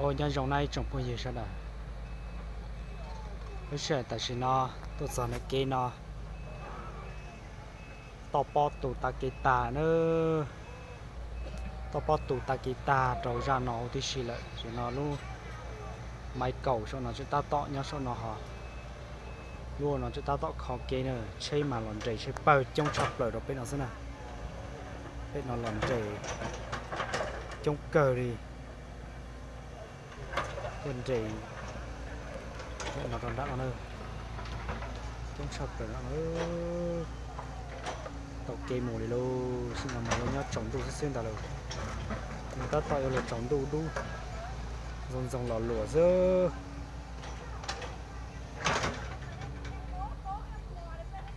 Ua nyob zoo na ib tsoom phooj ywg sawv daws. Lub sij hawm tam sim no tuaj txog ntawm kev no, toj pob tu tag kev tag na. Toj pob tu tag kev tag rau zaj no huv tib si lawm, tam sim no lub maiv kaum saum no tseem tab tom nyob saum no hos. Lub no tseem tab tom kho kev na, tsheb mas los nres tsheb pawg coob tshaj plaws rau pem no xwb na. Pem no los nres coob kawg li. Tuaj nres no rau nram no na, coob tshaj plaws no. Tau kev mus li lauj, tam sim no mas yuav nyob tsaus ntuj xwb xwb ntag lauj. Nws tab tom yuav luag tsaus ntuj dub, ntxoov ntxoo los luas xwb.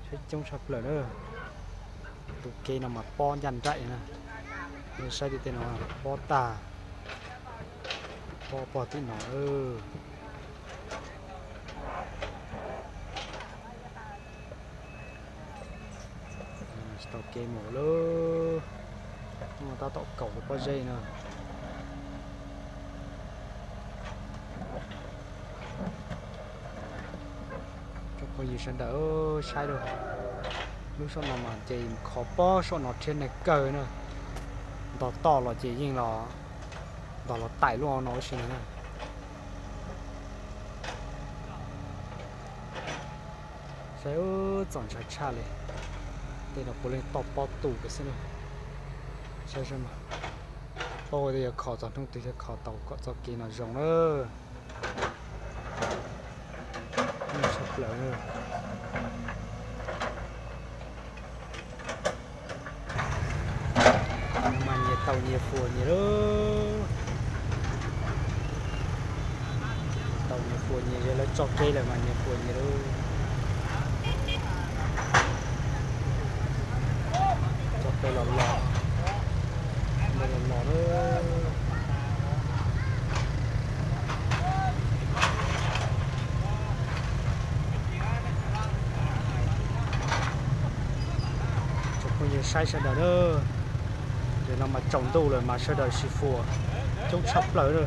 Tsheb coob tshaj plaws na. Tus kev no mas pob ncaj nraim na. Saib tim tej no pob tag, pob pog tim no. Tsis tau kev mus lawm. Tab tom kaum tus pob zeb no. Cov phooj ywg sawv daws saib lub saum no mas ces khov pob saum no thiab neeg kawg na. Ntog toj los ces yeej los ntog los taim lub no ua si na. Saib txaus ntshai tshaj li. Tej no puav leej toj pob tu kiag xwb na. Saib, paub tias yuav kho txog hnub twg thiaj kho tau kom txoj kev no zoo na. Tshaj plaws na. Mas nyias tau nyias fuas nyias lauj. Tau nyias fuas nyias, yog lawv tso kev lawm mas nyias fuas nyias lauj. Tso kev los los, los los lauj. Tsoom phooj ywg saib sawv daws na, nim no mas tsaus ntuj lawm mas sawv daws sis fuas coob tshaj plaws na.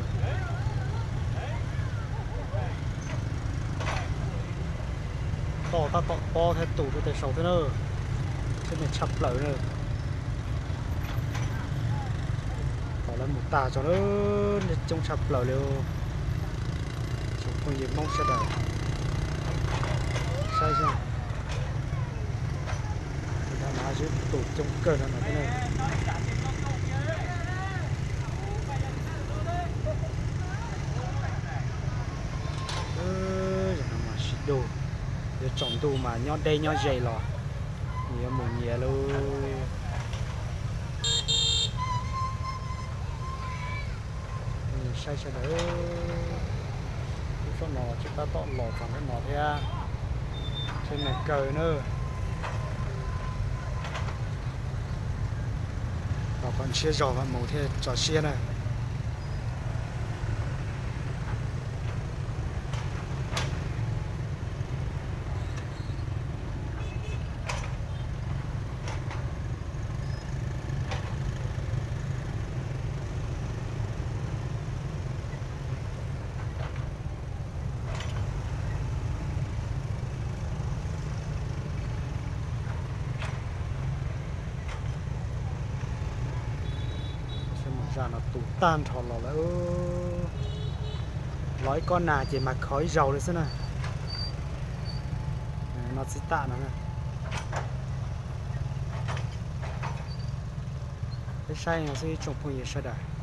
Toj tab tom pob thiab tu rau tej saud thiab na, thiab neeg tshaj plaws na. Thaum lawv mus tag tso na, neeg coob tshaj plaws li. Tsoom phooj ywg Hmoob sawv daws saib xwb, tus coob kawg no no thiab na. Zaum no mas sib dug, yuav tsaus ntuj mas nyob deb nyob ze los nyias yuav mus nyias lauj. Saib sawv daws, lub zos no tseem tab tom los txog ntawm no thiab, thiab neeg kawg na. Los kom ntshiab zog mam mus thiaj tso siab na. Zaj no tu tag nrho los lawm, los ib kob nag ces mag khov ib zaug li xwb na. No txij tam no, peb saib no xwb ib tsoom phooj ywg sawv daws.